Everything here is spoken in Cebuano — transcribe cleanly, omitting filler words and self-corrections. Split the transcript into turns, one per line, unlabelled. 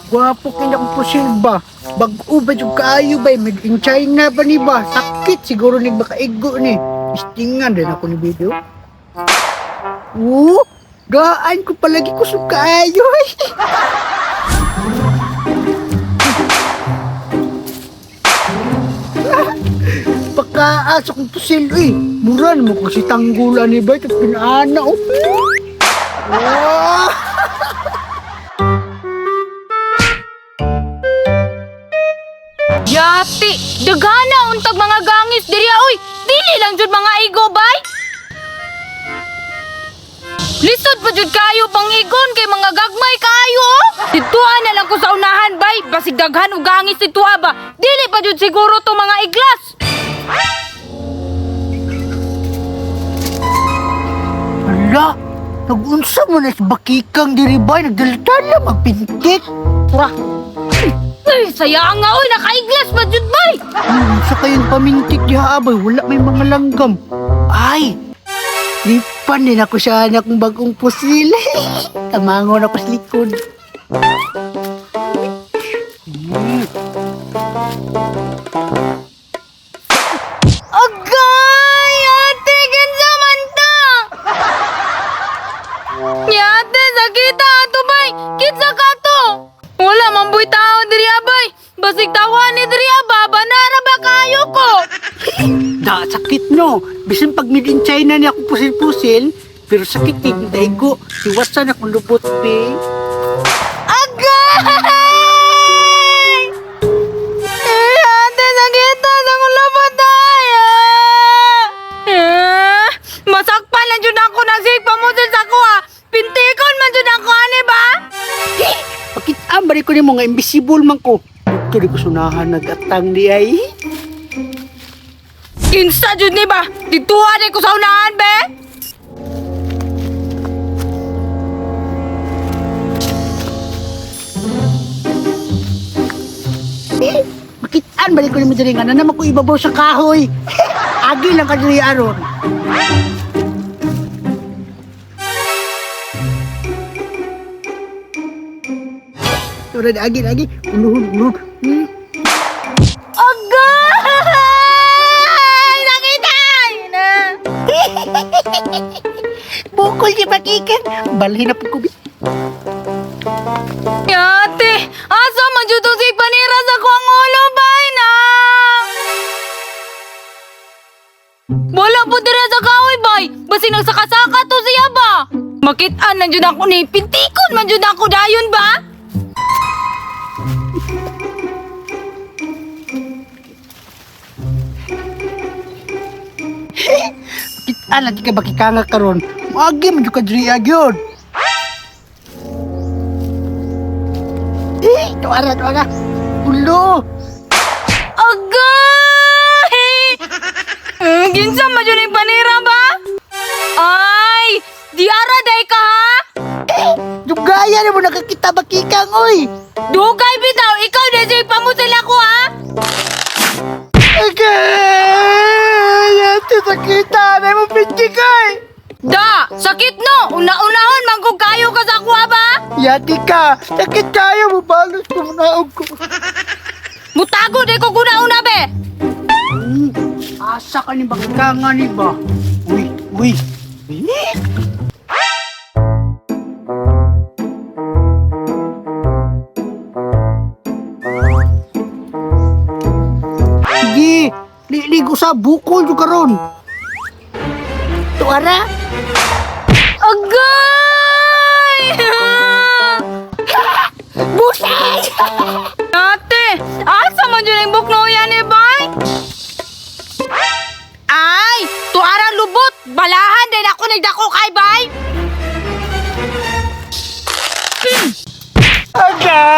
Gwapo kay akong pusil ba? Bag-o ba yung kaayo ba? Made in China ba ni ba? Sakit siguro ni baka igo ni. Istingan din ako ni video. Oo, gaan ko palagi kusog kaayo. Pagkaasa kong pusil eh. Mura naman kung si Tanggula ni ba? Ito pinaana oh. Ah!
Yati, dagana untag mga gangis diri oy. Dili lang jud mga igo bay. Lisod pa jud kayo pangigon kay mga gagmay kayo. Oh. Dituan na lang ko sa unahan bay, basig daghan og gangis dituha ba. Dili pa jud siguro to mga iglas.
Ala, nag-unsa mo na sa bakikang diri ba? Nagdaldala magpintik.
Pura. Ay, sayang nga oy, nakaiglas pa jud bay.
Sa kayong pamintik diha abay, wala may mga langgam. Ay, lipan din ako sa anak kong bagong pusil. Tamangon ako sa likod.
Agay, ate, kinsa man ta? Yate, sakita ato bay. Kinsa ka to? Wala man buy tao diri abay. Basig tawa ni diri aba, banara ba kayo ko?
Da, sakit no. Bisan pag made in China niya akong pusil-pusil, pero sakit kay kung daigo. Iwasan akong lubot, be.
Agay! Eh, ate, sakita sa akong labot ay. Ah! Eh, masakpan lang jud ako ng sig pamusil sa ko ah. Pintikon man jud ako ani ba?
Pakitaan ba rin ko ni mga invisible man ko. Dito di ko sunahan nagatang di ay.
Kinsa jud ni ba? Dituha ni ko sa unahan be.
Makitaan balik ko ni mo diri nga na naman ko ibabaw sa kahoy. Agi lang ka diri aron. Tura agi agi uluhon uluhon.
Agay! Nakita! Yun na.
Bukol di bakikan. Balhin na po ko. Bi.
Yate, asa man jud tong sig panira sa kuang ulo bay na. Wala po dira sa kahoy bay. Basig nagsakasaka to siya ba? Makit-an lang jud ako ni pintikon man jud ako dayon ba?
Makitaan lang di ka bakikanga karon. Agi man jud ka diri agyon. Eh, tuara tuara. Ulo.
Agay! Ginsa man jud ning panira ba? Ay, diara day ka ha?
Dugaya na mo nakakita bakikang oy.
Dugay bitaw, ikaw na siya pamusil ako ha?
Agay! Ate, sakita na mo pintikay!
Da, sakit no! Una-unahon, manggug kayo ka sa kuha ba?
Yati ka! Sakit kayo! Mubalos ko munaog ko.
Mutago di ko kuna-una be!
Asa ka ni bakikanga ni ba? Uy, uy. Eh? Sige, lilig sa bukol yung karon. Tuara?
Agay!
Busay!
Ate, asa man yun ang buknoyan ni bay? Ay, tuara lubot! Balahan din ako nagdako kay bay!
Agay!